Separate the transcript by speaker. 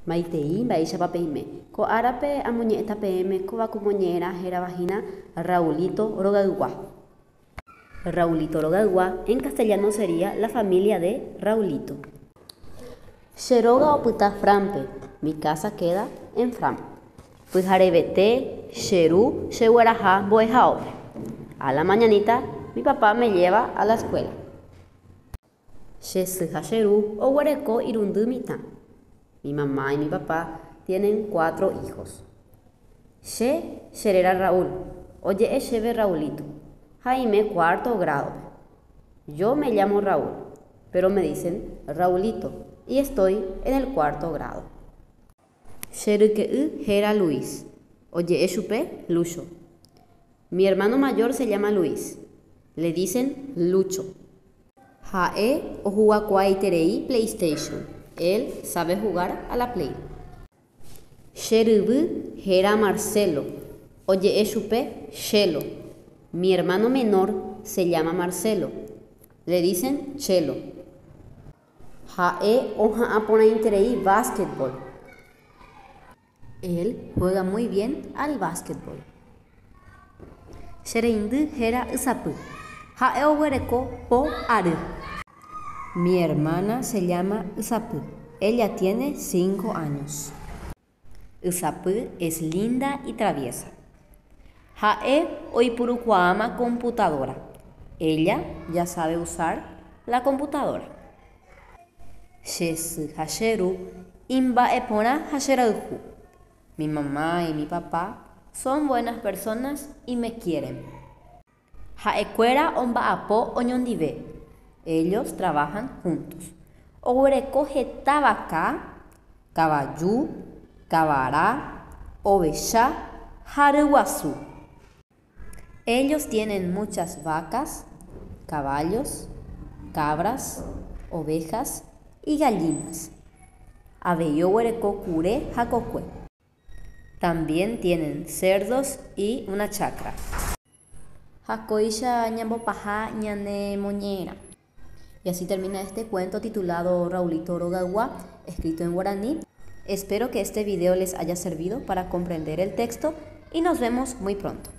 Speaker 1: Maitei mba'éichapa peime. Ko árape amoñe'ẽta peẽme kóva ko moñe'ẽrã hérava hína Raulito rogaygua. Raulito rogaygua en castellano sería la familia de Raulito. Che róga opyta Fran-pe. Mi casa queda en Fran. Pyharevete che ru chegueraha mbo'ehaópe. A la mañanita mi papá me lleva a la escuela. Che sy ha che ru oguereko irundy mitã. Mi mamá y mi papá tienen cuatro hijos. Che cheréra Raúl, oje'e chéve Raulito, ha aime cuarto grado-pe. Yo me llamo Raúl, pero me dicen Raulito y estoy en el cuarto grado. Che ryke'y héra Luis, oje'e chupe Lucho. Mi hermano mayor se llama Luis, le dicen Lucho. Ha'e ohugakuaaiterei PlayStation. Él sabe jugar a la Play. Che ryvy héra Marcelo, oje'e chupe Chelo. Mi hermano menor se llama Marcelo, le dicen Chelo. Ha'e oha'ã porãiterei básquetbol. Él juega muy bien al básquetbol. Che reindy héra Ysapy. Ha'e oguereko po ary. Mi hermana se llama Ysapy. Ella tiene 5 años. Ysapy es linda y traviesa. Ha'e oipurukuaáma computadora. Ella ya sabe usar la computadora. Che sy ha che ru imba'eporã ha cherayhu. Mi mamá y mi papá son buenas personas y me quieren. Ha'ekuéra omba'apo oñondive. Ellos trabajan juntos. Oguereko heta vaka, kavaju, kavara, ovecha ha ryguasu. Ellos tienen muchas vacas, caballos, cabras, ovejas y gallinas. Avei oguereko kure ha kokue. También tienen cerdos y una chacra. Ha kóicha ñambopaha ñane moñe'ẽrã. Y así termina este cuento titulado Raulito Rogaygua, escrito en guaraní. Espero que este video les haya servido para comprender el texto y nos vemos muy pronto.